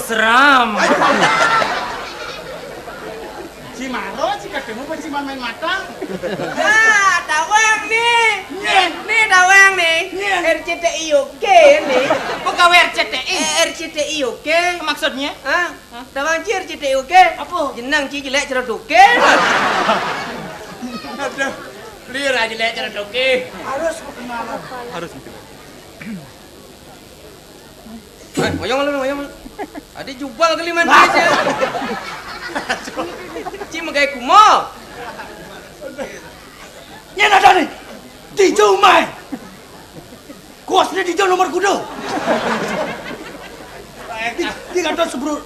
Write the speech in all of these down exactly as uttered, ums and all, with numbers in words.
Seram. Si Maro, si ketemu, si main mata. Ah, tawang nih. Nih, nih tawang nih. Nih. R C T I U K nih. Pegawai R C T I. Eh, R C T I U K. Maksudnya? Ah, tawang ci R C T I U K. Apa? Jenang ci jelek cerodoke. Aduh, liur aja jelek cerodoke. Harus kenalan. Harus gitu. Eh, ngoyong lu, ngoyong. Adi jubal kali main aja. Ci megai kumo. Nyén ada nih. Dijo umai. Kuasnya dijo nomor kuda. Di, di kantor sebrut.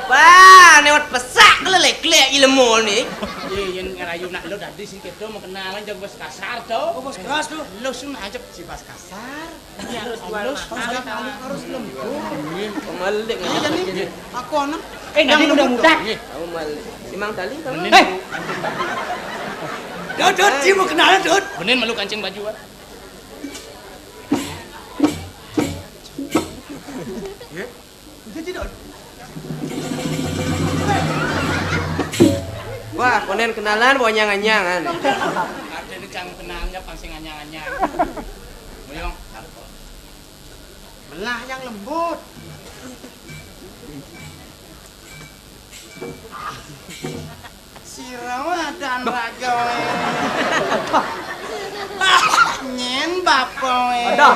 Wah, newat pesak lelek-lek ilmu nih. Iya, yang ngerayu nak lo tadi sih kita mau kenalan jago bahasa kasar tuh. Oh, bahasa keras tuh. Lo sun aja si bahasa kasar. Iya, harus halus, harus, harus lembut. Pemalik. Iya nih, aku anak. Eh, nanti udah muda. Kamu malik. Imang tali kamu. Benin. Eh. Dot, dot, dia mau kenal, dot. Benin malu kancing baju, ah. Iya. Udah tidak. Wah, konen kenalan, bawa nyang-nyang, kan. Ada ini cang kenalnya, pang sing anyang-anyang. Boyong. Belah yang lembut. Sira wadan raga wae. Nyén bapa wae. Ada.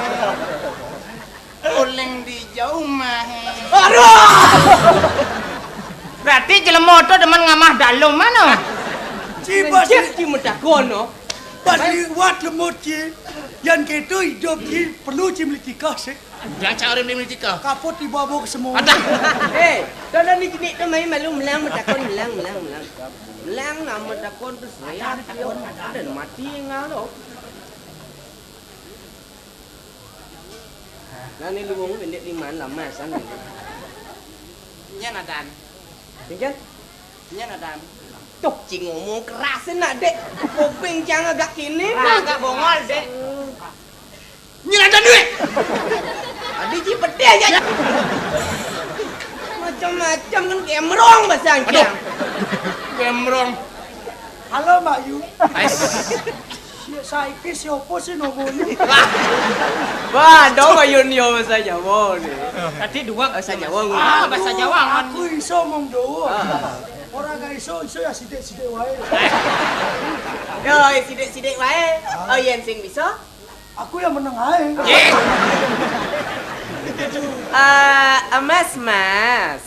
Uling di jauh mah. Aduh. Berarti jelema to demen ngamah dalem mana? Ci pas ci metakon no. Pas liwat lemut ci. Yan keto idup ci perlu ci melitikah sih. Udah cak orang melitikah. Kaput dibawa ke semua. Ada. Eh, dono ni jenik tu main malu melang metakon melang melang melang. Melang nama takon tu saya. Ada mati ngalo. Nah, ni luwung pendek liman lama san. Nyén adan. Ingat? Nyén adan. Tuh, ci ngomong keras nak, Dek. Kuping cang agak kini. Agak bongol, Dek. Nyén adan duit. Adi ci pedih aja. Macam-macam kan gemrong bahasa Aduh. Gemrong. Halo, Mbak Yu. Ais. Si-, saiki siapa sih nomornya? Wah, dong, Yu, yo bahasa Jawa nih. Tadi dua bahasa Jawa. Ah, bahasa Jawa. Aku iso ngomong doa. Ah. Orang gak iso, iso ya sidik-sidik wae. Yo, sidik-sidik wae. Ah. Oh, yen sing bisa. Aku yang menang ae. Eh, Mas, Mas.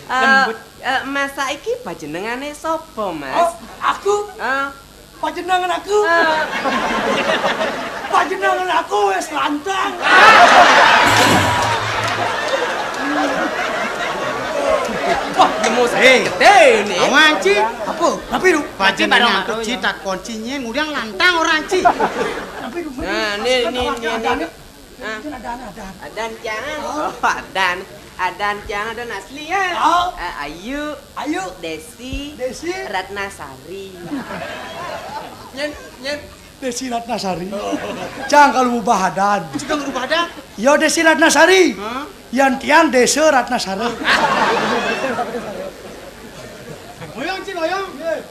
Eh, eh, Mas saiki panjenengane sapa, Mas? Oh, aku? Eh. Panjenengan aku. Eh. Panjenengan aku wis lantang. Wah, nemu saya. Hei, gede nih. Awan, Ci. Apa? Tapi lu. Panjenengan aku Ci takon Ci nyén, ngudiang lantang orang Ci. Tapi lu. Nah, nih, nih, nih, nih. Nah. Adan, Cang. Oh. Oh, Adan. Adan, Cang, Adan asli ya. Oh. Eh, Ayu. Ayu. Desi. Desi. Ratnasari. Nyén, nyén. Desi Ratnasari. Oh. Cang kalau ubah Adan. Cang kalau ubah Adan. Yo Desi Ratnasari. Hah? Yan tian Desa Ratnasari. Oyong, Cil, oyong.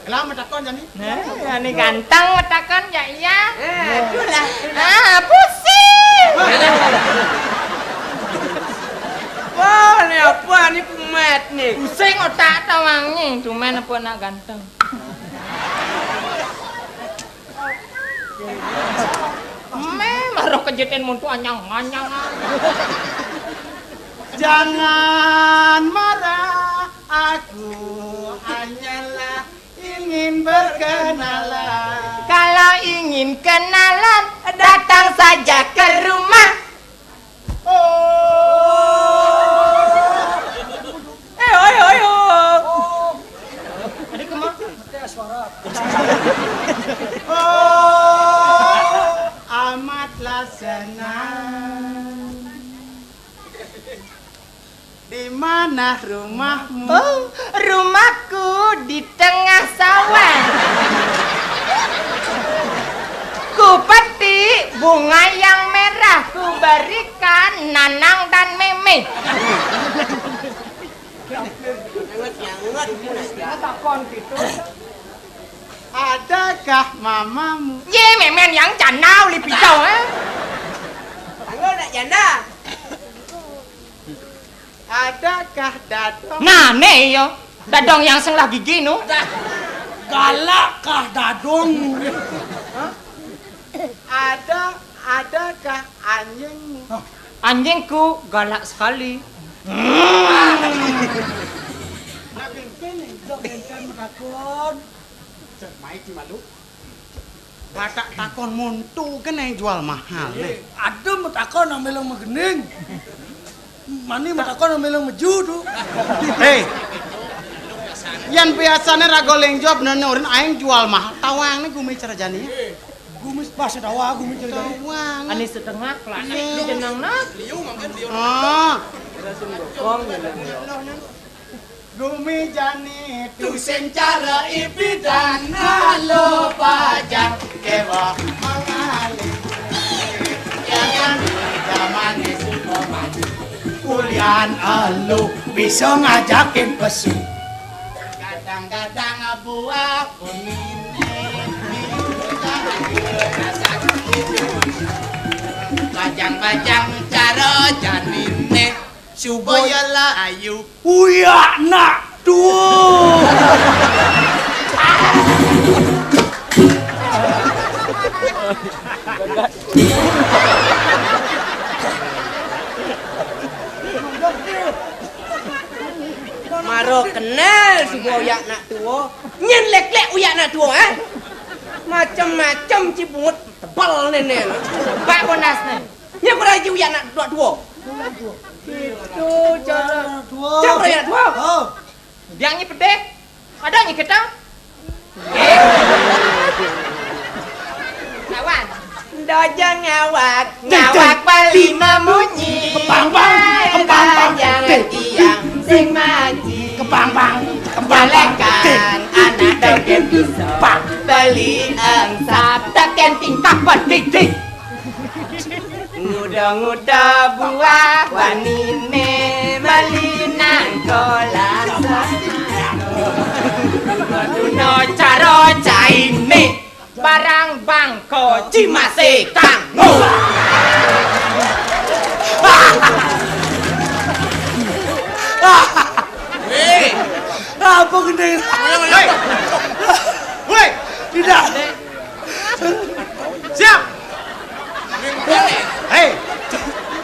Lah, metakon jani. Nah, ini ganteng metakon ya, iya. Eh, aduh lah. Ah, pusing. Wah, ini apa? Ini kumat nih. Pusing otak tawangnya. Cuman apa nak ganteng? Meh, maro kejetin muntu anyang-anyang. Jangan marah, aku hanyalah ingin berkenalan. Kalau ingin kenalan, datang saja ke rumah. Oh. Ayo, ayo, ayo. Tadi kemana? Suara. Oh, amatlah senang. Di mana rumahmu? Oh, rumahku di tengah sawah. Ku petik bunga yang merah, ku berikan Nanang dan Meme. Takon gitu. Adakah mamamu? Ye, memen yang canau li pisau, eh? Tanggal nak janda. Adakah dadong? Nah, ne yo. Dadong yang sing lah gigi nu. Galakkah dadong? Ada, adakah anjingmu? Anjingku galak sekali. Nak kengken, nak kengken matakon. Cek mai ci malu. Batak takon muntu kene jual mahal ne. Ada matakon nak melong magening. Mani matakon nak melong meju tu. Hei. Yan biasane raga leng jawab nene urin aing jual mahal. Tawang ne gumi cara jani. Gumi pas tawa gumi cara jani. Tawang. Ani setengah lah. Iya. Jenang nak. Oh. Gumi jani tu sing cara ipidan ngalo bajang kewa mangali. Jangan zaman suka maju. Kulian elu bisa ngajakin pesu. Kadang-kadang buah kuning. Bajang-bajang cara janine. Suboyola ayu. Uyak nak tuh. Maro kenal suba uyak nak tuo. Nyen lek-lek uyak nak tuo, eh? Macem-macem ci bungut tebel nenen. Pak Bonas nih. Nya kurang ji uyak nak dua dua. Itu cara. Cara ya dua. Oh. Biang ni pedih. Ada ni kita. Lawan. Dojo ngawak, ngawak beli mamunyi. Kepang bang, kepang bang. Jangan tiang sing maji. Kepang bang, kepang bang. Jalekan anak dogen bisa. Beli engsap, teken tingkah pendidik. Nguda-nguda buah wanine mali nang kolam. Duno caro caine barang bangko cimase kang. Weh. Apa gede? Weh. Weh. Tidak. Siap. Hei.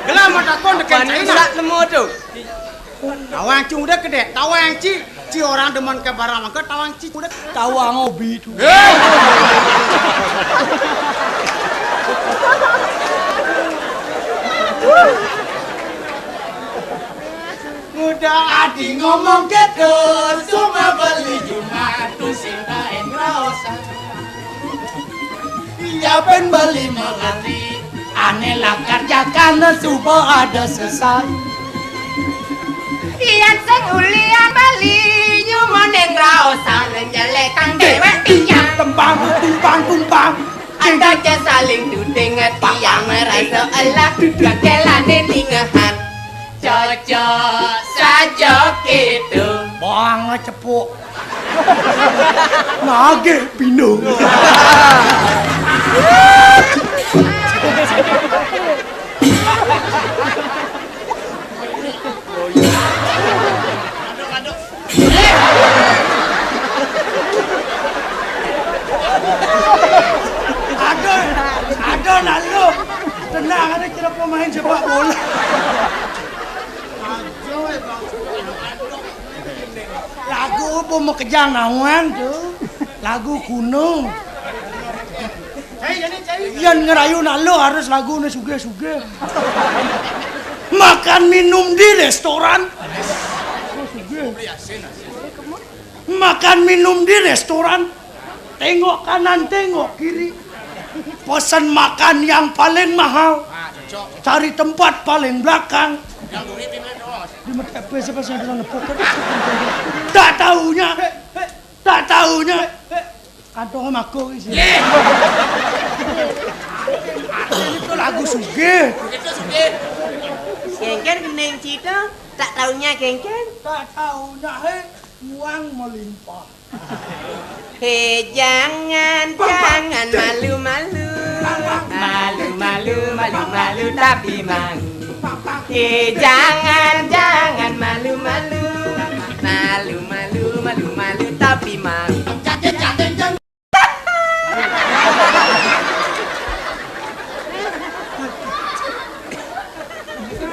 Gelah matakon deken Cina. Nemu tu. Tawang ci udah gede, tawang ci, ci orang demen ke barang mangke tawang ci udah. Tawang obi tu. Hei. Muda adi ngomong gitu, semua beli Jumat tu sing kain raosan. Iya pen beli melati, ane lakar jakana suba ada sesai. Iyan sing ulian beli, nyumoning raosan jelek kang dewek tiang. Tembang, tumpang, tumpang. Ada ja saling tuding tiang merasa elah, gagelane ningehan. Cocok saja gitu. Bang cepuk. Nagih pino. Ada, ada lalu. Tenang, ada kira pemain sepak bola. Lagu apa makejang nawan tu? Lagu kuno. Yan ngerayu nak lo harus lagu ne sugih-sugih. Makan minum di restoran. Oh, sugih. Makan minum di restoran. Tengok kanan, tengok kiri. Pesan makan yang paling mahal. Cari tempat paling belakang. Di metek apa sih pas yang nepuk? Tak taunya, tak taunya. Kantong mako isi. Itu lagu sugih. Kengken kening cita, tak taunya kengken. Tak taunya, eh. Uang melimpah. Hei, jangan, jangan malu-malu. Malu-malu, malu-malu tapi mau. Hei, jangan, jangan malu-malu. Malu-malu, malu-malu tapi mau.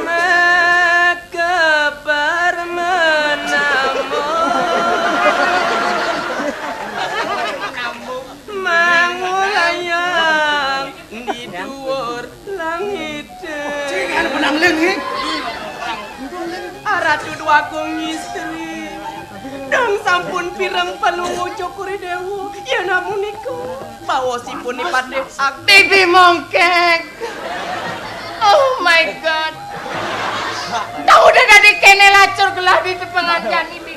Maka permenamo mangulayang di dhuwur langit. Sing penangling iki. Aratu Dwagung istri. Dong sampun pireng Palungguh Cokor I Déwa. Yen namunika baosipun I Patih Agung. Bibi mongkek. Oh my God. Tau udah dadi kene lacur gelah bibi pengantin ini.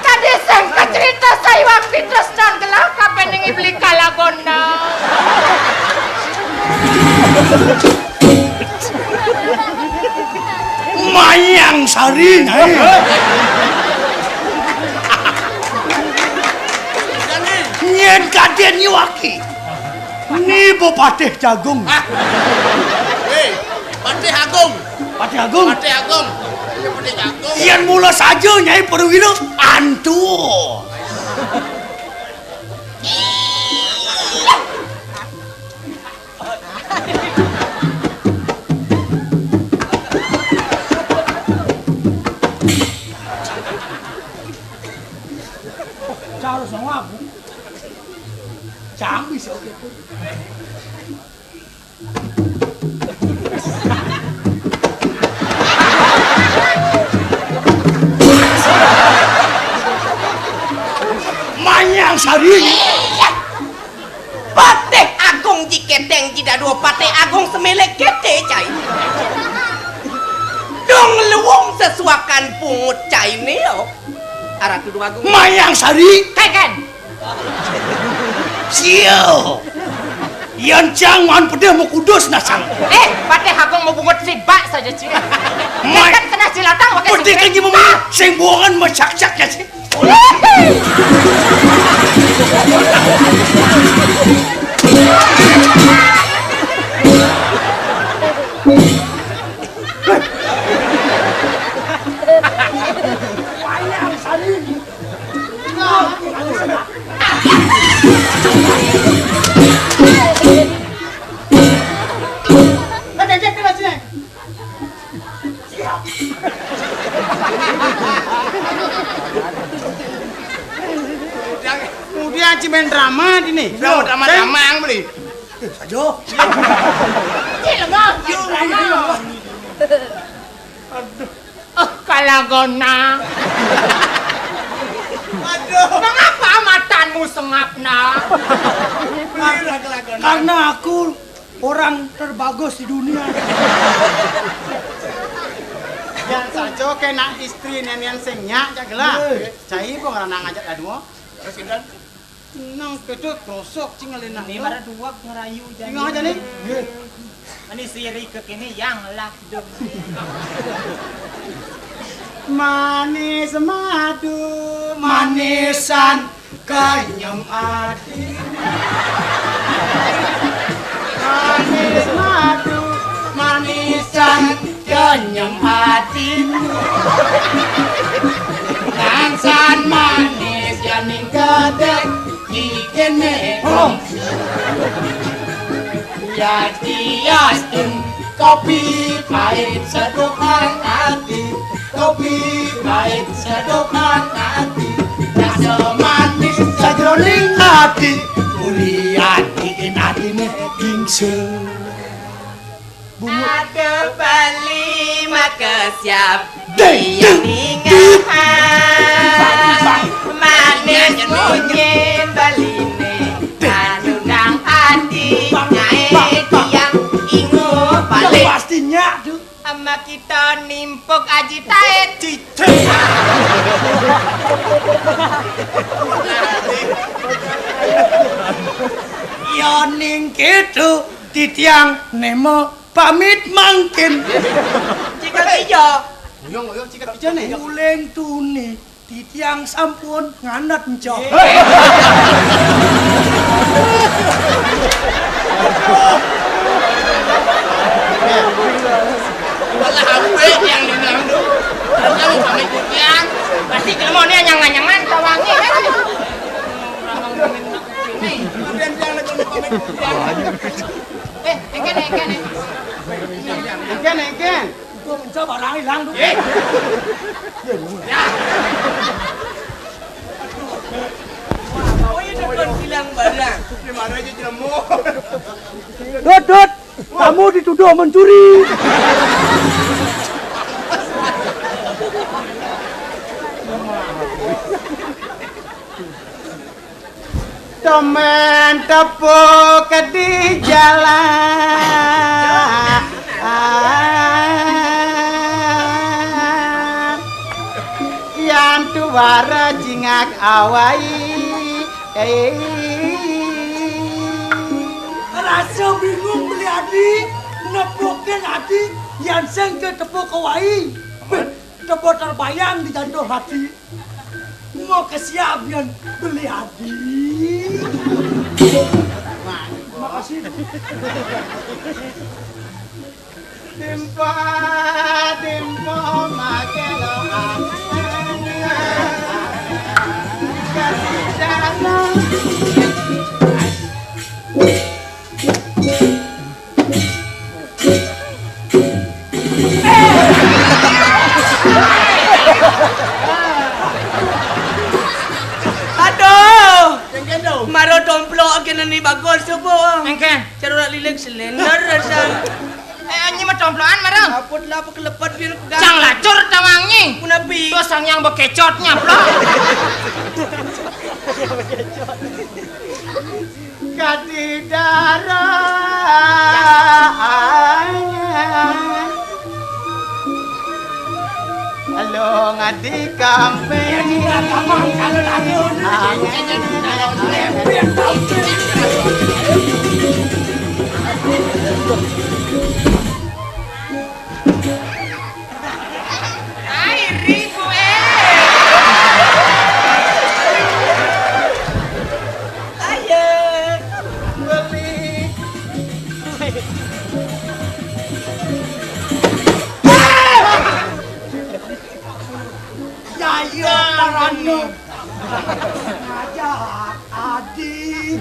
Kadhi sing kacerita saiwang Petrus dan gelah kapening ibli kala gondal. Mayang Sari, Nyai. Nyen kaden nyuwaki. Ni Bupatih Jagung. Ah. Hei, Patih Agung. Patih Agung. Patih Agung. Iya, Patih Agung. Yen mula saja Nyai Perwira antu. Cara sama aku. Jambi sih, oke. Manyang Sari. Patih Agung ji keteng ji dadua Patih Agung semele kete cai. Dong luwung sesuakan pungut cai neo. Aratu Dwagung. Mayang Sari. Keken. Sio. Yan cang wan pedeh mau kudus nasang. Eh, Patih Agung mau bungut sibak saja cik. Mai. Kan kena silatang pakai pedeh kan sibak. Sing buangan macak-cak ya sih. Kemudian cimen drama ini. Drama, drama, drama yang beli. Eh, saja. Cik, lengah. Aduh. Oh, kalagona. Aduh. Mengapa matamu sengap, nak? Belilah kalagona. Karena aku orang terbagus di dunia. Yang saja kena istri nenian sing nyak, cak gelah. Eh. Cai pun ngerana ngajak dadua. Terus, Intan? Nang kedo krosok cing ngalenak. Ini para dua ngerayu jadi. Ingat aja nih. Nggih. Ini siri kekini yang lah dong. Manis madu, manisan kenyem ati. Manis madu, manisan kenyem ati. Ngansan manis janing gedek. Iki ne. Oh. Ya tias tun kopi pahit sedukan ati. Kopi pahit sedukan ati. Rasa manis sajroning ati. Uli ati in atine bingsul. Ada Bali maka siap dia ningahan. Manis bunyi Bali ne. Anu kang ati nyae tiang ingu balik. Pastinya, aduh. Ama kita nimpuk aji tae. Cicing. Ya ning kedo titiang nemo. Pamit mangkin. Cika iya. Yo, yo, ciket bijane. Uling tuni, titiang sampun ngandet, Cok. Malah aku yang bilang tuh. Kamu pamit titiang. Pasti kamu ini nyang-nyangan tawangi kan. Kemudian dia lagi pamit titiang. Eh, engken, engken, eh. Engken, engken. Gua mencoba barang hilang tuh. Eh. Ya. Oh, ini udah bilang barang. Gimana aja jelemu? Dut, Dut, kamu dituduh mencuri. Temen tepuk di jalan, yang tuara jingak awai. Eh. Rasa bingung beli adi, nepukin adi, yang sengke tepuk awai. Tepuk terbayang di jantung hati. Mau ke siap yang beli adi. Makasih. Timpa, timpa, makelo. Kasih jalan. Aduh. Yang gendong. Maro tomplok kene ni bagus coba. Engke. Cara nak lilik selender rasa. Eh, anyi mah tomplokan maro. Apot lah, apa kelepet biar pegang. Cang lacur tawangi. Punapi. Terus sang yang bekecot nyaplok. Kati dara. Halo, ngadi kampeng. Ai, ribu, eh. Ayo. Beli. Ya, iya, parane. Ngajak. Adi.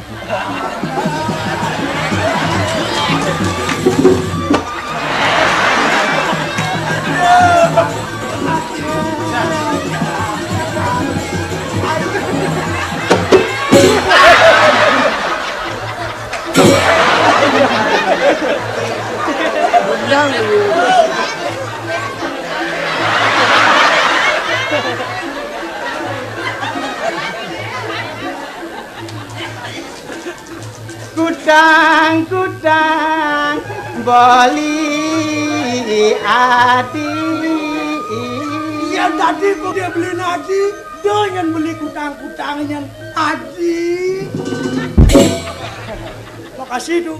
Kutang, kutang, beli adi. Iya, tadi kok dia beli nadi, dia yang beli kutang-kutang yang adi. Makasih, tuh.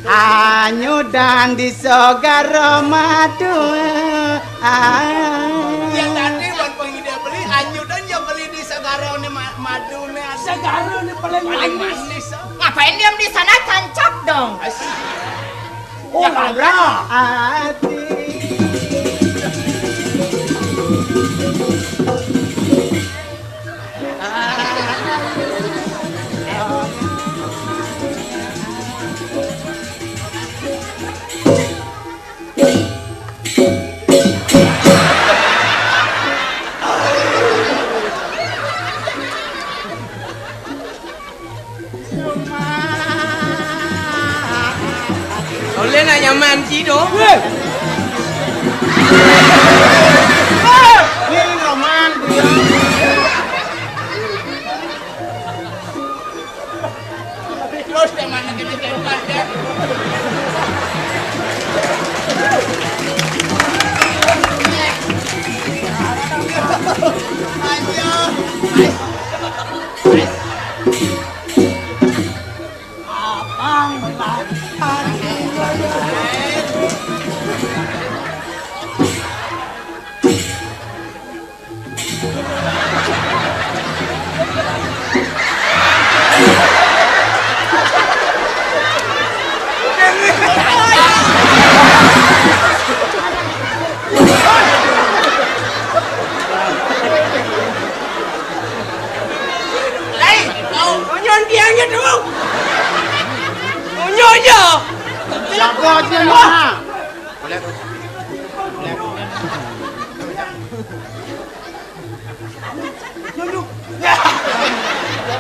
Anyudan di Sogara Madu. Ah. Ya, tadi buat pengide beli, anyudan ya beli di Sogara ne ma-, madu ne. Sogara ne paling manis. Ngapain diam di sana? Tancap dong. Asik. Oh, ya, Laura. Ati. Oleh nak nyaman ci tu. Weh. Ni roman dia. Terus yang mana kita tembak ya? Ayo. Abang melangkah. Lai, onyon tiangnya tu. Onyon je. Siapa dia, Mak? Boleh tu. Boleh tu.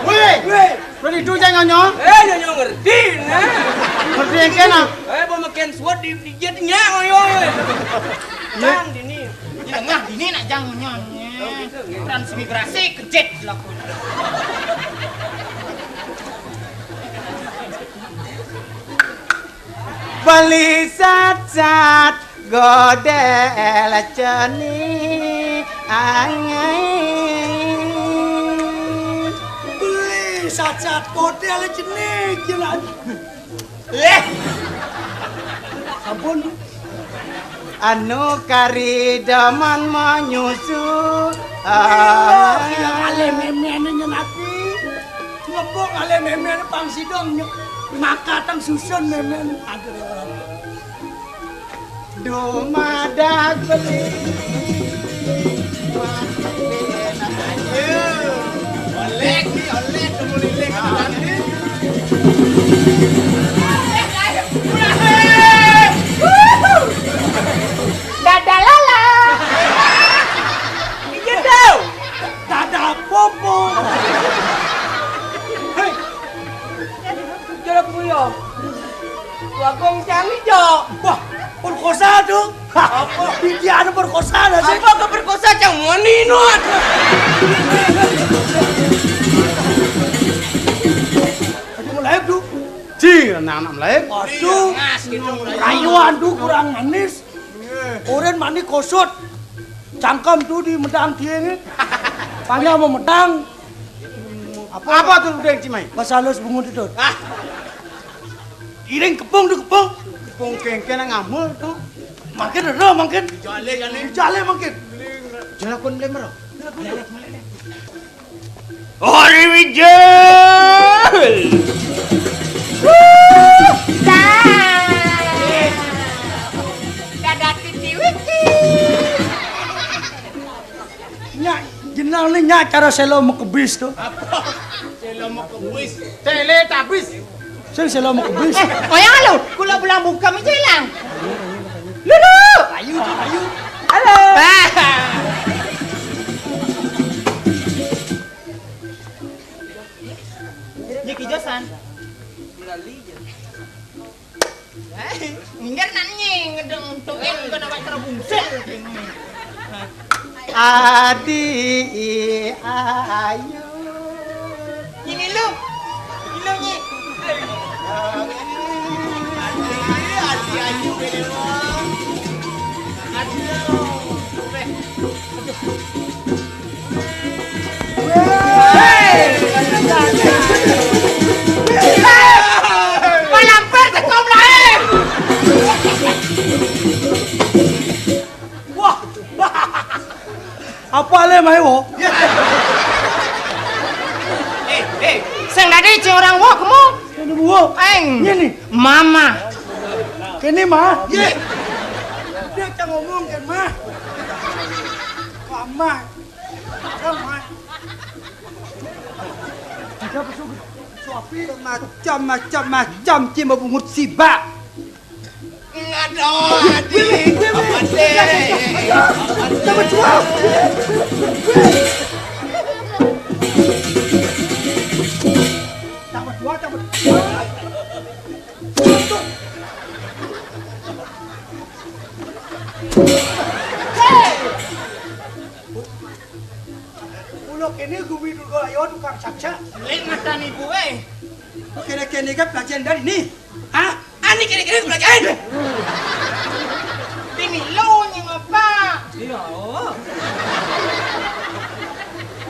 Weh! Weh! Kau itu jangan nyo. Eh, nyo ngerti, nah. Ngerti yang kena. Eh, pemakan suat di, di jet nya, ayo, ayo. Bang, dini. Di tengah dini nak jang nyo. Oh, gitu, gitu. Transmigrasi ke jet laku. Beli sacat godel ceni angai. Beli sacat godel ceni jelas. Eh. Sampun. Anu kari demen menyusu. Ah, yang ale memen nyen ati. Ngepok ale memen pang sidong nyen. Maka tang susun memen. Aduh. Dumadak beli. Ayo. Olek ni, olek, temu lilin, temu lilin. Dadah lala. Iya tau. Dadah popo. Hei. Jalan kuyo. Wagong cang ijo. Wah, perkosa tu. Apa? Dia ada perkosa dah sih. Apa ke perkosa cang moni nuat. Aduh, mulai tu. Ci, anak-anak mulai. Aduh, rayuan tu kurang manis. Oren mani kosot. Cangkem tu di medang tie ni. Panya mau medang. Apa? Apa tu udah cimai? Pasal lu bungut itu. Ah. Iring kepung tu kepung. Kepung kengkeng nang ngamul tu. Makin ada makin. Jale jale. Jale makin. Jale kun beli mero. Ori Wijul. Wuh, dah. Dadah titi wiki. Nyak, jenang ni nyak cara selo mekebis tu. Apa? Selo mekebis. Tele tabis. Sing selo mekebis. Eh, oyang lu, kula pulang buka mi jelang. Lulu. Ayu, ayu. Halo. Ah. Niki Josan. Melalui je. Eh, minggir nani ngedeng tongeng kena awak terus bungsil. Adi ayu. Ini lu. Ini lu, Nyi. Adi, Adi ayu, beda lu. Adi lu. Malampir teko mlae. Wah. Apa le mae wo? Eh, eh, sing dadi cing orang wo kemu. Ini wo. Eng. Ini. Mama. Ini ma. Ye. Dia cang ngomong kan ma. Mama. Cang ma. Ada apa suka? Suapi. Macam-macam macam cing bungut sibak. Ngadoh adi. Apa deh? Apa deh? Tambah dua, tambah dua. Hei! Mula kene gumi Durga Ayo tukang cacak. Lek matan ibu, eh. Kene-kene kan pelajaran dari ni. Hah? Ani kene-kene pelajaran. Bini lo nying apa? Iya.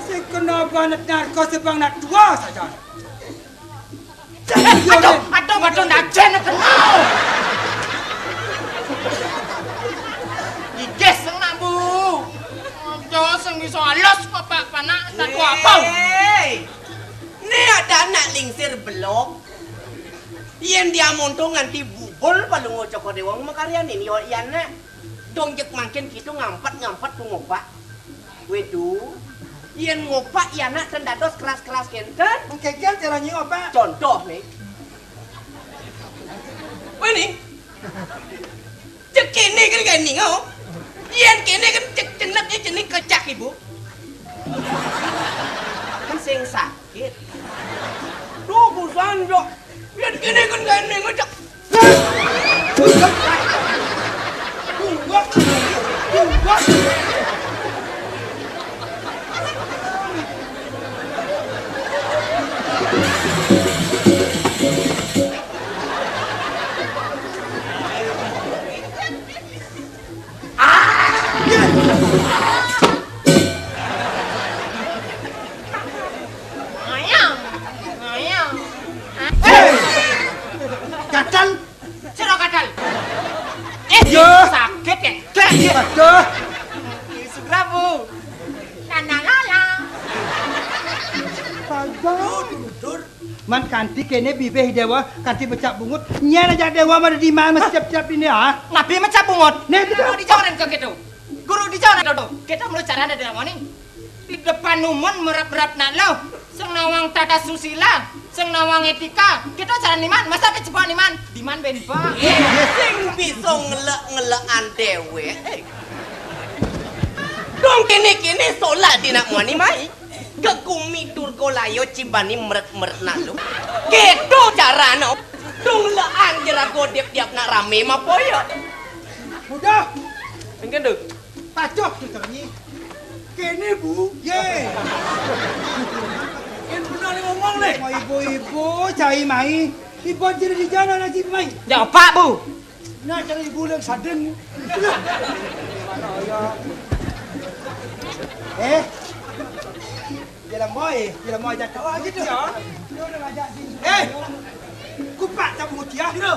Sing kena banget narko sebang nak dua saja. Aduh, aduh, aduh, nak jen kena. Iges nak bu. Aduh, sing bisa alas kok, Pak, panak, tak apa. Hei. Ni Ada anak lingsir belog. Yén dia monto nganti bubul palunga Cokor Déwa makaryanin ya, iya nak. Dong jeg mangkin kéto ngampet-ngampet ku ngopak. Wédu, yén ngopak ya nak ten dados keras-keras kénten. Mengkégél caranya ngopak. Contoh nih. Wéh nih. Cek kéné kan kéné, oh. Yén kéné kan cek cenek, eh, cenek kecak ibu. Kan sing sakit. Duh, busan, Jok. Yén kéné kan kéné ngecek. Ayang, ayang. Hei! Kadal. Sira kadal. Eh, sakit ya? Aduh. Sugra, Bu. Nana lala. Padahal. Man kanti kéné bibih Déwa kanti mecak bungut. Nyén ajak Déwa mara di mana mesti tiap-tiap ini, ah? Nabi mecak bungut. Nih, gitu. Guru dijoren ke gitu. Guru dijoren dodo. Kita melu carane Déwa ning. Di depan umum merap-merap nak lo. Sing nawang tata susila, sing nawang etika. Kita cara niman, masa kecebuan niman? Diman ben ba. Sing bisa ngelek-ngelekan déwék. Dong kéné-kéné solah di nak muani mai. Ke kumi Durgalaya cibani meret-meret nak lu. Kéto carane. Dong lekan jerago diap-diap nak rame mapoya. Udah. Engken, Duk. Pacok tu ternyi. Kéné, Bu. Yé. Yén bener ngomong nih. Mau ibu-ibu cai mai. Ibu jadi di jalan aja mai. Ya, Pak, Bu. Nah, cara ibu yang sadeng. Eh. Jalan boy, jalan boy jatuh. Oh, gitu. Ya. Dia udah ngajak sini. Eh. Kupak tak mutia. Gitu.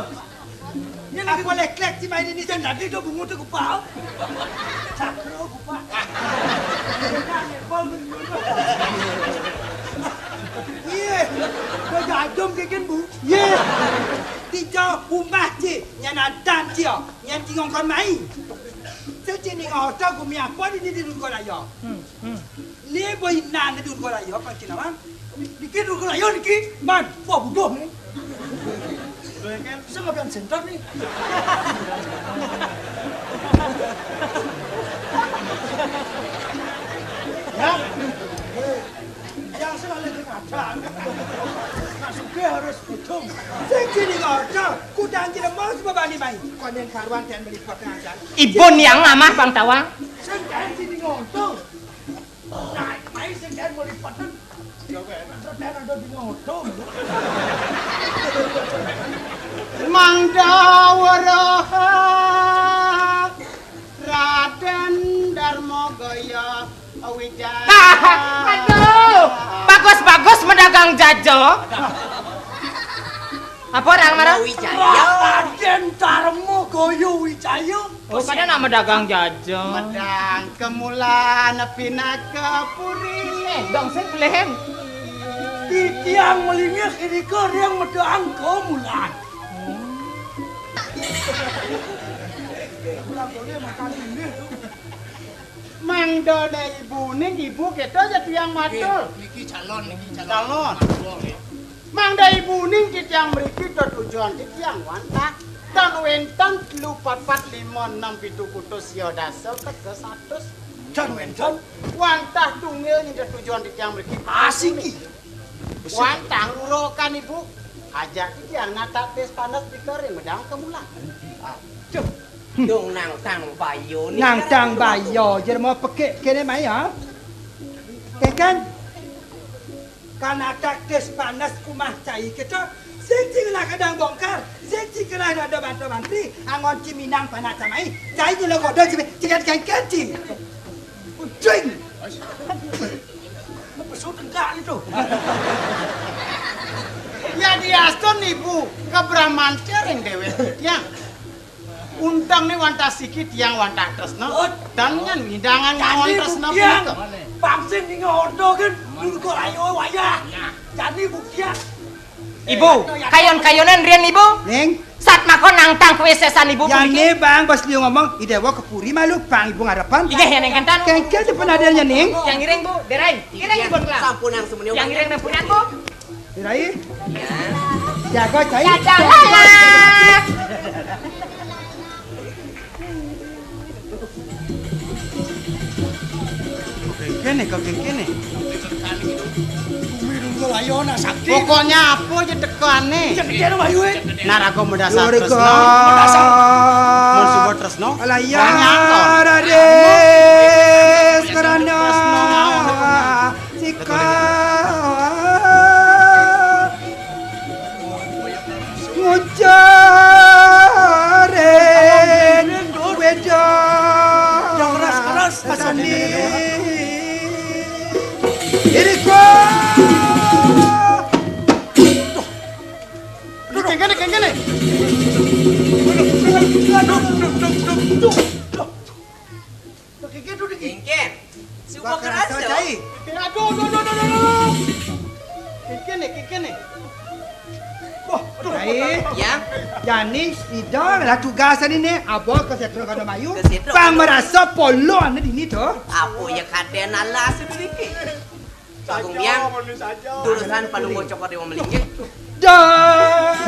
Ini lagi boleh klek si main ini. Jangan tadi tu bungut tu kupak. Sakro kupak. Iya. Kau jadum keken, Bu. Iya. Tiga umpah ci, nyan adan ci, nyan tingong kon mai. Sing ci ning otak gumi apa di, di Durgalaya? Hmm, hmm. Né boi nan di Durgalaya, apa ci nawang? Niki Durgalaya niki, man, wah buduh né. Lho, kan sing ngapian center nih. Ya. Yang sing alih sing ada. Nak sugih harus bodong. Sing ci ning otak, kudang ci lemah sebab ani mai. Kon yang karuan dan meliput ngajar. Ibu yang amah Bang Tawang. Sing kan ci ning otak. Nah, mai sing kan meliput. Ya weh, nak ada di otak. Mangda waraha Raden Darma Gaya Wijaya. Nah, aduh, bagus-bagus mendagang jaja. Apa orang marah? Wijaya. Raden Darma Gaya Wijaya. Oh, kadang nak mendagang jaja. Medang kemulan pinaka puri. Eh, dong sing pelehen. Titiang melingis irika riang medang kemulan. Mangda ibu ning ibu kita aja tiang matur. Niki calon, niki calon. Calon. Calon, nggih. Mangda ibu ning titiang mriki tetujon titiang wantah. Tan wénten telu papat lima enem pitu kutus sia dasa teges satus. Tan wénten. Wantah tunggil nyinten tujuan titiang mriki. Asiki. Wantah lurokan ibu. Ajak titiang natak tis panas dikering medang kemulan. Aduh. Dong nangtang bayo ni. Nangtang bayo, jer mau pekik kene mai ya. Keken. Kan ada tis panas kumah cai kita. Sing sing lah kadang bongkar, sing sing lah ada bantu mantri, angon ciminang panas samai. Cai jelo kodo cimi, cikan kan kan cing. Ucing. Pesut enggak itu. Ya diastun ibu, kebramantir yang dewe. Ya. Untang né wantah siki tiang wantah tresna. Oh. Tan nyan midangan ngawon tresna punika. Bangsin ninga ordo kan, dulu kok ayo wayah. Jani buktian. Ibu, kayon-kayonan rian Ibu. Ning. Satmaka nangtang kuwi sesan Ibu puniki. Yane Bang, bas liu ngomong, Ida Wa ke puri malu, Bang Ibu ngarepan. Inggih, ya, Ning Kentan. Kengken di penadannya, Ning. Yang ngiring, Bu, berai. Ngiring, Ibu, kelas. Sampun yang semuanya. Yang ngiring, Bu. Berai. Ya. Jaga, cai. Dadah, Lala. Kengkene, kok kengkene. Bumi rungkul ayo nak sakti. Pokoknya apa aja tekane. Cek dia rumah yue. Naraga medasar tresno. Medasar. Mun suba tresno. Alayah, Raden, sekarang. Sika ngujarin weda. Yang keras-keras, Mas Sandi. Iriko. Kengkene, kengkene. Aduh, aduh, aduh, aduh, aduh. Kengken, kengken. Suba kerasa. Aduh, aduh, aduh, aduh, aduh. Kengken nih, kengken nih. Wah, aduh. Cai. Ya. Jani, Ida lah tugas ini nih, abot ke Setro Kandamayu. Ke Setro. Bang merasa polo ane dini tuh. Apa ya kaden alas itu dikit. Agung Biang, durusan Palungguh Cokor Dewa Melinggih. Dah.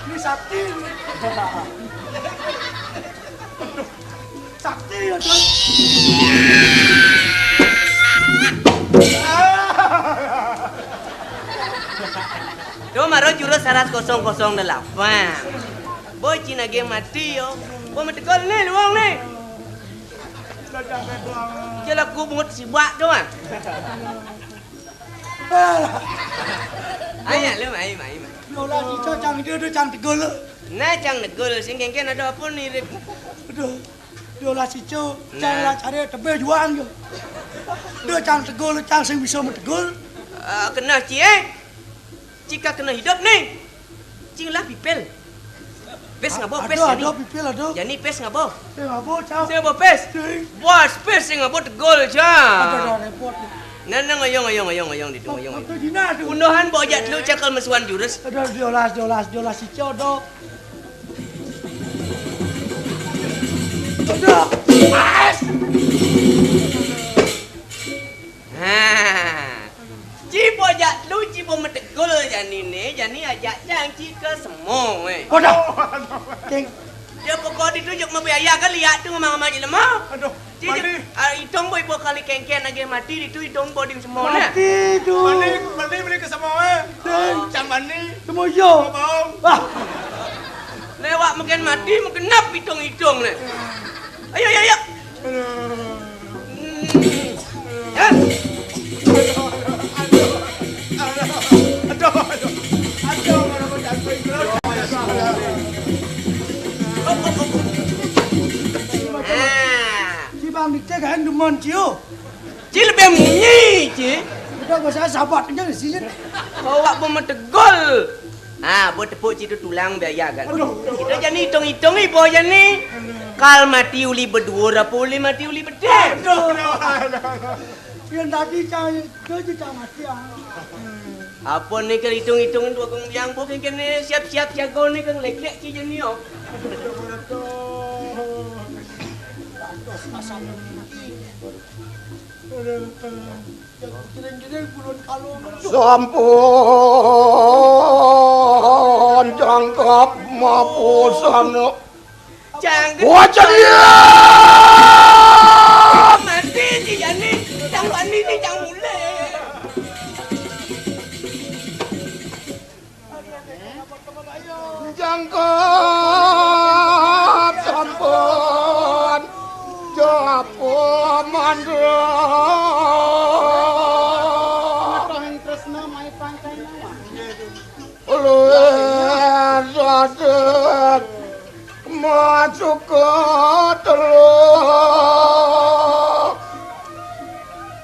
Ini sakti. Sakti ya, Jon. Tuh, maro jurus saras kosong kosong delapan. Boy Cina game mati yo. Gua metegal nih, luang nih. Celaku bungut sibak tuh, ah. Ayo, lu, ayo, ayo, ayo. Yolah, Ica, cang dia, dia cang tegul. Nah, cang tegul, sing kengken ada apa nih, Rip? Aduh, yolah, Ica, cang lah cari tebe juang yo. Dia cang tegul, cang sing bisa metegul. Eh, kena cie. Cika kena hidup nih. Cing lah pipil. Pes ngabo, pes aduh, jani. Aduh, pipil, aduh. Jani pes ngabo. Pes ngabo, cang. Sing ngabo pes. Sing. Bos, pes sing ngabo tegul, cang. Aduh, aduh, repot nih. Nah, nah, ngoyong, ngoyong, ngoyong, ngoyong, ditu, ngoyong, ngoyong. Apa dina tuh? Unduhan bawa jak lu cakal mesuan jurus. Aduh, diolas, diolas, diolas si codok. Aduh, pas. Nah. Cipo jak lu, cipo metegul jani ne, jani ajak jang ci ke semo, eh. Waduh. King. Dia pokok ditunjuk mau biaya kan lihat tu ngomong-ngomong je lemah. Aduh. Ci, mandi. Ah, hitung boy, boy kali kengken lagi mati, itu hitung boy di semua, nah. Mati tu. Mandi, mandi beli ke semua, eh. Ding. Cang mandi. Semua yo. Semua bau. Wah. Lewat makan mati, makan nap hitung-hitung, nah. Ayo, ayo, ayo. Aduh. Hmm. Ya. Aduh, aduh. Aduh, mana kau jatuh terus? Ah. Si Bang Dikte kan demen, Cio. Ci lebih munyi, Ci. Udah, gak usah sahabat aja di sini. Awak pemetegol. Ah, buat tepuk situ tulang biaya kan. Aduh. Kita jani hitung-hitung ibu jani. Kal mati uli berdua, apa uli mati uli bedeh? Aduh. Yang tadi cang, itu je cang mati, ah. Apa ni kal hitung-hitung tu, Agung Biang, bukan kena siap-siap jago ni, kan lek-lek ci jani, oh. Aduh, aduh. Aduh, asam lagi. Aduh, aduh. Sampun jangkep mapusan. Jangkep. Wajah dia. Mati si Jani, cang wani ni cang mulai. Jangkep sampun japa mandra. Tresna mai pangkai nama. Luwih sadek masuk ke teluk.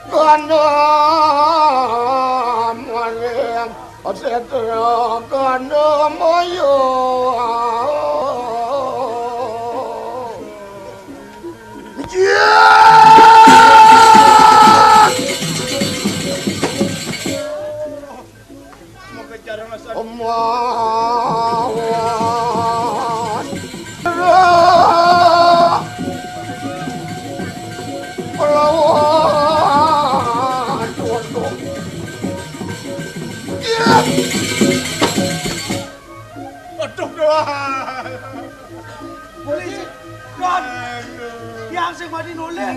Gandam Setra kana maya. Aman. Melawan. Aduh, doang. Polisi, Don. Tiang sing mati noleh.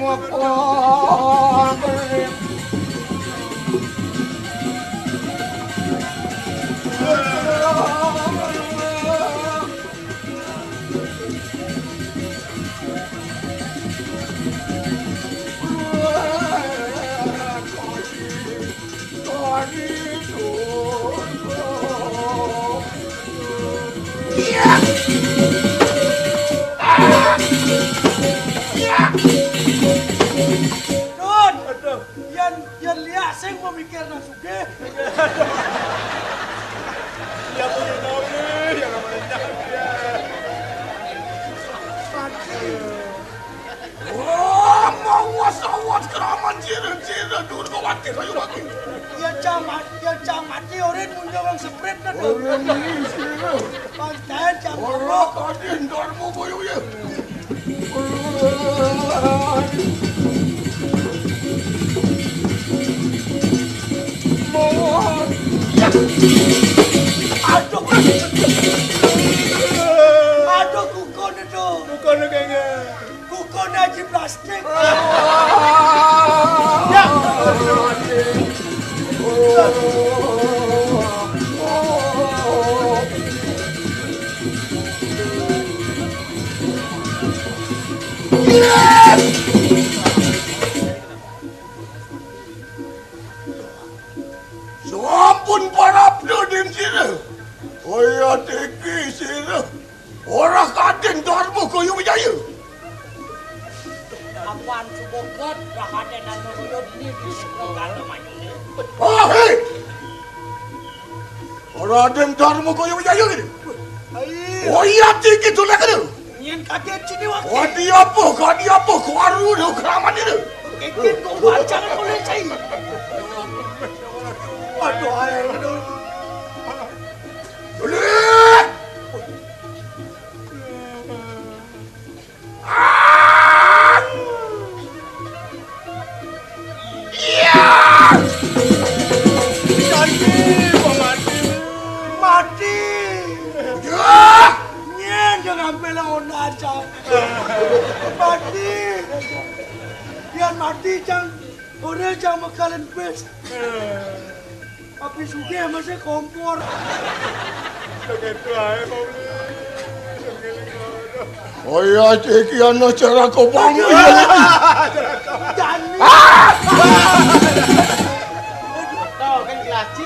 Don, yen, yen liak sing memikir nang sugih. Iya, punya tahu nih, yang namanya. Wah, mawas-awas keraman cina-cina Durgawati kayu lagi. Ya, cang mat-, ya, cang mati orin mun jawang seprit na, Don. Orin ni sira. Pantai cang. Ora kadin darmu boyo ya. Aduh. Aduh, kukoné to. Kukoné kaya. Kukoné aji plastik. Ya. Sampun parabda ning sira. Kaya tiki sira. Ora kadin darma kaya wijaya. Apan subogot, Raden Danuraya dini di Sugata Mayune. Ahe! Raden Darma Kaya Wijaya ngene. Ai. Oh iya, iki dolek ngene. Yen kaget sini wae. Kadi apa, kadi apa, karo lho keraman ini. Iki kok wacana mulai cai. Aduh, ae, aduh. Dolek. Ah! Iya! Janji, wong mati. Mati. Ya! Nyen jangan pela onda aja. Mati. Biar mati, Cang. Ora, Cang, mekalen bis. Tapi sugih masih kompor. Begitu ae, Bang. Oh iya, iki ana cara kobong. Iya. Jani. Ah! Tau kan gelaci.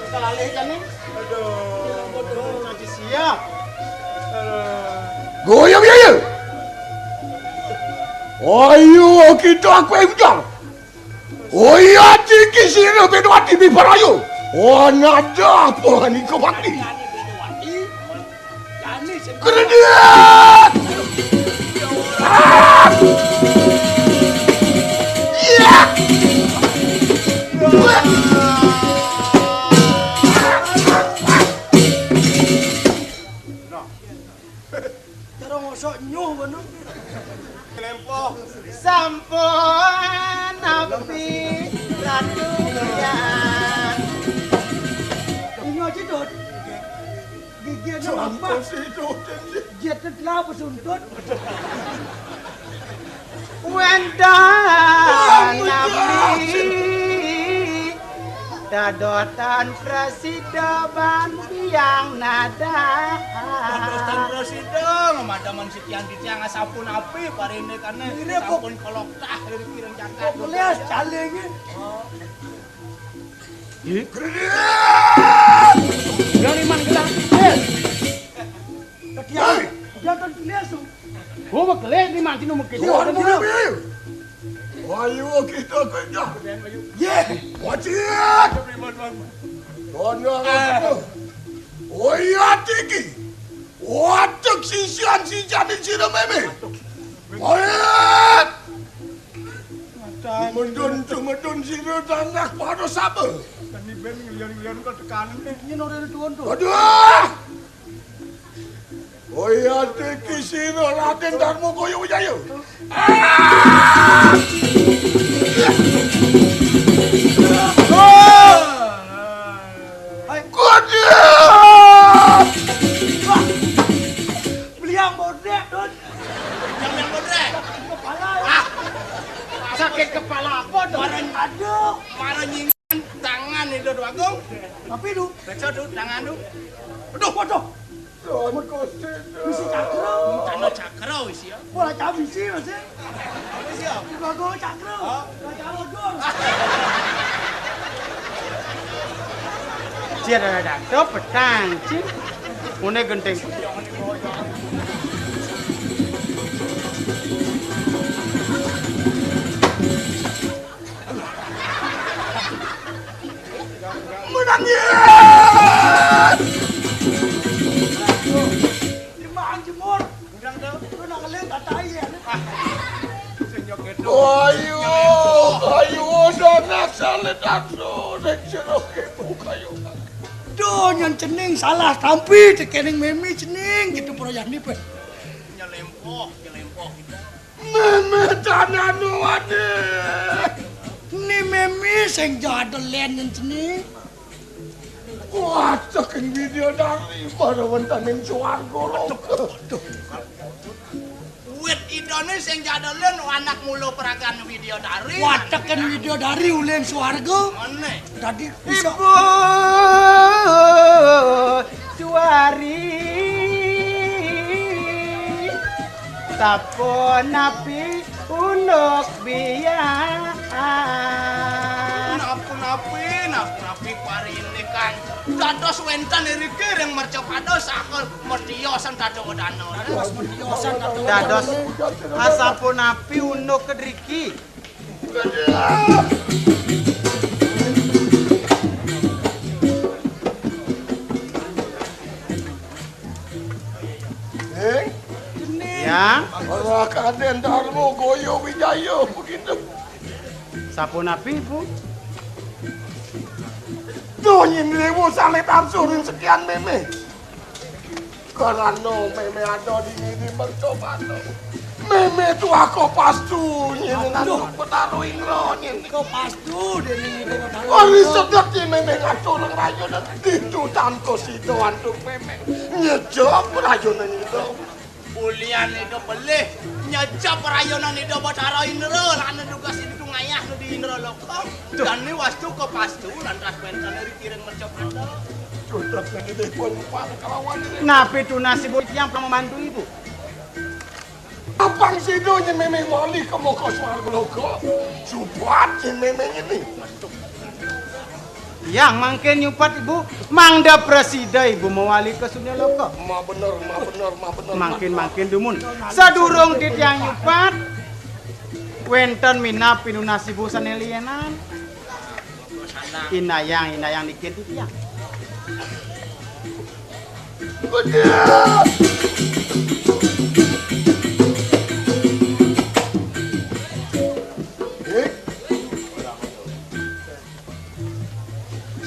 Salah leh jani. Aduh. Ngaji siap. Aduh. Goyang ya, ya. Ayo kita aku yang ujang. Oh iya, tiki sira Benwati Biparayu. Oh, nada apa nika bakti? Kredit! Ah! Iya! Cara ngosok nyuh, bener. Kelempoh. Sampun napi Ratu Hyang. Ini aja, Dot. Gigi aja mampak. Sampun sih, Dot. Jet telah pesuntut. Wénten nami dadotan prasida ban tiyang nadah. Dadotan prasida, madaman sitian titiang sampun apik parine kane. Mirip kok. Sampun koloktah dari pirang jagat. Kok keles calinge? Oh. Ih. Kredit! Yang iman gelang. Eh. Ketiak, hei. Jantan kelias tu. Oh, bekelik di mati nomor kecil. Tuan Muda Biru. Wayu kita kenyah. Ye. Wajib. Ana apa? Oya tiki. Watek sisian sijane sira meme. Oya. Medun tumedun sira tanak pada sapa? Tani ben ngelian-ngelian kok tekanan. Yen ora tuan to. Aduh. Oya tiki sira Raden Darma Kaya Wijaya. Ah! Hai. Kudu! Wah. Beliang bodek, Dun. Yang yang bodek. Kepala. Ah. Sakit kepala apa, Dun? Marah. Aduh. Marah nyingan tangan itu, Dun Agung. Tapi, Dun. Periksa, Dun, tangan, Dun. Aduh, waduh. Tuan Gusti. Bisi cakra. Tanda cakra isi ya. Wah, cakra bisi, Mas. Apa isi ya? Bago cakra. Hah? Bago bago. Cir ada cakra petang, cir. Ngene genting. Menangis. Jembahan jemur. Udah tuh, lu nak ngelit, tak tai ya. Ayo, ayo, udah nak salit aku, nek jeruk ibu kayu. Duh, nyen cening salah tampi, tekening memi cening, gitu, Bro Yandi, pe. Nyelempoh, nyelempoh, gitu. Meme tanah nuwade. Ni meme sing jadelen yen seni. Wah, saking Widyadari para wonten ing swarga loka. Wit idane sing jadelen anak mula prakan Widyadari. Watekin Widyadari uling swarga. Ngene. Dadi bisa. Ibu Suwari. Sapunapi unduk biyan. Napunapi, napunapi parinikan. Dados wenten iriki ring mercapada saha mestiosan dadodana. Dados mestiosan dadodana. Dados asapunapi unduk kedriki. Ning? Yang? Ora kaden Darma Gaya Wijaya begitu. Sapunapi, Bu? Duh, nyindrimu salit arsurin sekian meme. Karana meme ada di ngini mercapada. Meme tuah Kopastu nyene nanduk Betara Indra nyene. Kopastu dening Indra. Ori sedek nyene meme ngatur rayana ditu tanpa sida antuk meme. Nyejok rayana nyene. Ulian ida pelih nyejok rayana ida Betara Indra lan nugas itu ngayah di Indra Loka. Duh. Dan ni wastu Kopastu lantas wenten ri kiring mercapada. Sudah menjadi pun kelawan ini. Napi tunas ibu yang pernah membantu ibu? Apang sida nyememe wali ke muka swarga loka. Subat nyememe ini. Yang mangkin nyupat ibu, mangda prasida ibu mawali ke sunya loka. Ma bener, ma bener, ma bener. Mangkin, mangkin dumun. Sadurung titiang nyupat, wenten minab pinunas ibu sane lianan. Indayang, indayang niki titiang. Eh?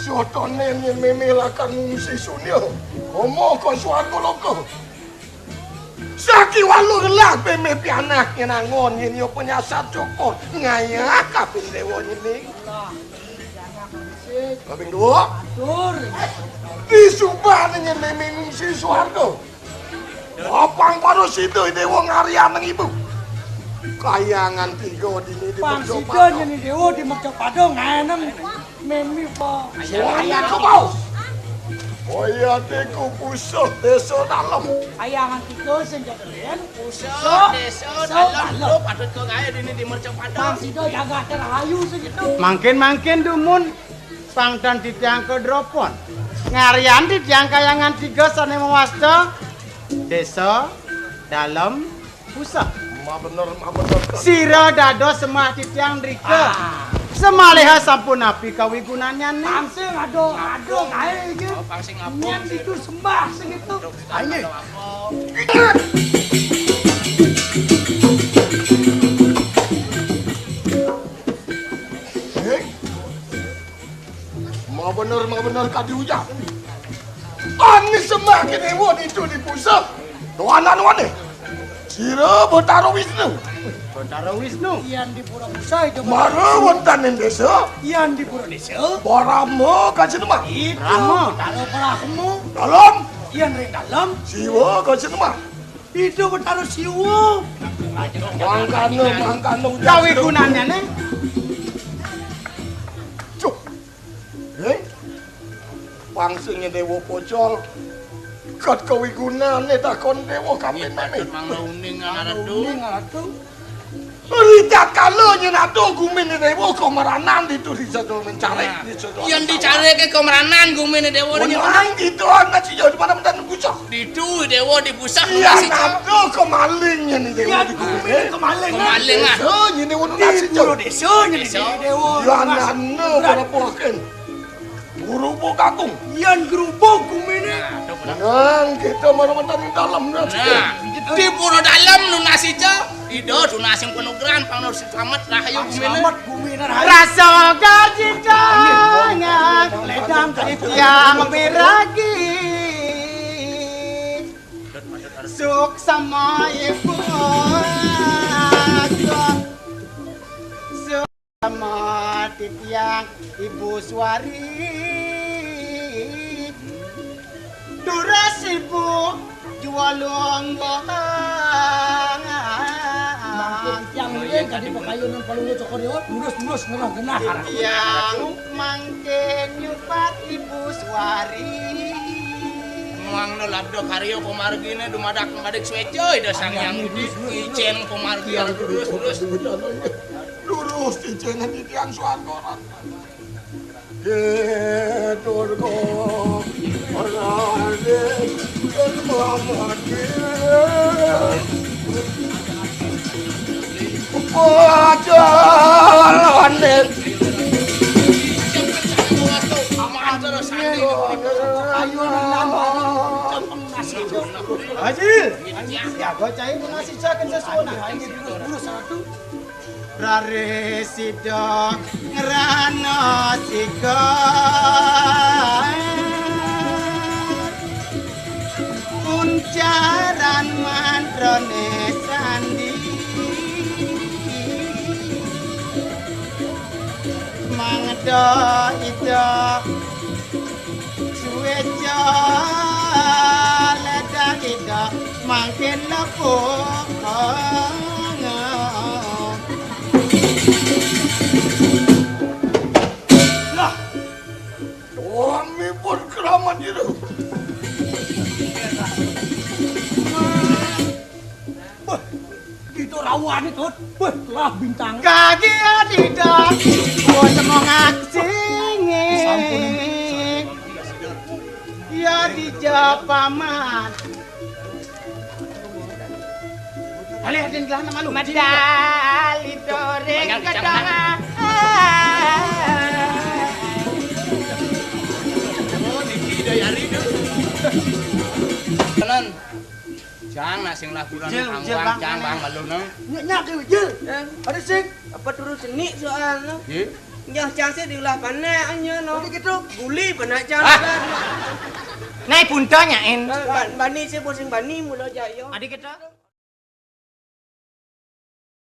Sotone nyememe lakar ngungsi sunya. Omo ka swarga loka. Saki walu gelah peme pianak nyenangon yen yo penyasat cokor. Ngayah kaping dewa nyene. Kaping dua. Atur. Disubane nyememe ngungsi swarga. Apang para sida dewa ngarianeng ibu. Kayangan tiga dini di Pang sida nyeni dewa di mercapada ngaeneng. Memi pa. Ayan kebau. Kaya tiku pusuk desa dalem. Ayangan tiga sing jadelen. Pusuk desa dalem. Lo patut kok gawe dini di mercapada. Pang sida jagat rahayu sing gitu. Mangkin-mangkin dumun pangtan titiang kedropon. Ngarian titiang kayangan tiga sane mewasta desa dalem. Pusat. Ma bener, ma bener. Sira dados semah titiang drika. Ah. Semaliha sampun napi kawigunannyané? Pangsing, aduh, aduh, kaé iki. Oh, pangsing apa? Nyén itu sembah sing itu. Ayo. Hé. Mau bener, mau bener kadi ujang. Ané sembah ké déwa ditu di Pusa. Tuanan wané. Sira Betara Wisnu. Betara Wisnu. Yén di Pura Pusa itu. Mara wonten ing désa. Yén di Pura Désa. Brahma kajenema. Itu. Brahma. Betara Brahma. Dalem. Yén ring dalem. Siwa kajenema. Itu Betara Siwa. Mangkana, mangkana ujang. Kawigunannyané. Cuh. Hé? Pangsingé déwa pocol. Kat kawigunané takon déwa kapining. Patut mangda uning, Ratu. Uning, Ratu. Ritatkala nyén adoh guminé déwa kamaranan ditu di Sadol Mencarik, nah, di Sadol Yén Mencarik. Dicariké kamaranan guminé déwa di Menang ditu ana sija di mana mentan Pusa. Ditu déwa di Pusa. Iya, nunasica. Adoh kamaling nyén déwa. Iya, di guminé kamaling. Kamaling, ah. Désa nyén déwa nunasica. Di pura désa nyén déwa. Iya, nana berbuahkan. Guru Bok Agung. Yén grubug guminé. Nah, kita mara wonten ing dalem, nah. Nah, di pura dalem nunasica. Ida tunasing panugrahan, pangdur sing slamet rahayu guminé. Slamet guminé rahayu. Rasa garjita ledang titiang miragi. Suksma ibu. Sama titiang Ibu Suwari. Durus Ibu juwalung. Mangke titiang ngiring kadi pakayunan Palungguh Cokor Dewa, durus-durus ngerah genah. Titiang mangke nyupat Ibu Suwari. Muangna labda karya pamarginé dumadak madeg sweca Ida Sang Hyang Widhi, icén pamargi durus-durus. Durus icén titiang swarga. Durga Radén Muhammad. Pacalané. Ayo, Haji. Ya, gua cai nasi jaken sesuatu. Rare sida ngrana siga. Uncaran mantrane sandi. Mangda ida suweca ledang ida mangkin lepung. Lah, suami pun keramat itu. Wah, kita rawane, Tut. Wah, lah bintang. Kaki adida, gua semongak singi. Ya di Japaman. Alih den gelah nama lu. Medal itu ring gedang. Oh, niki dayari tuh. Tenan. Jang, nak sing laguran Wijil, Wijil, angwang, Bang, Jang, mana? Bang, malu, nang. Nyak, nyak, Wijil. Eh. Ada sing. Apa turun seni soalnya? Nggih. Nggih, Jang sih diulah panak, nya, no. Ada gitu. Guli panak, Jang. Ah. Naik punta, nyain. Eh, ban-, bani sih, pusing bani, mula jaya. Ada gitu.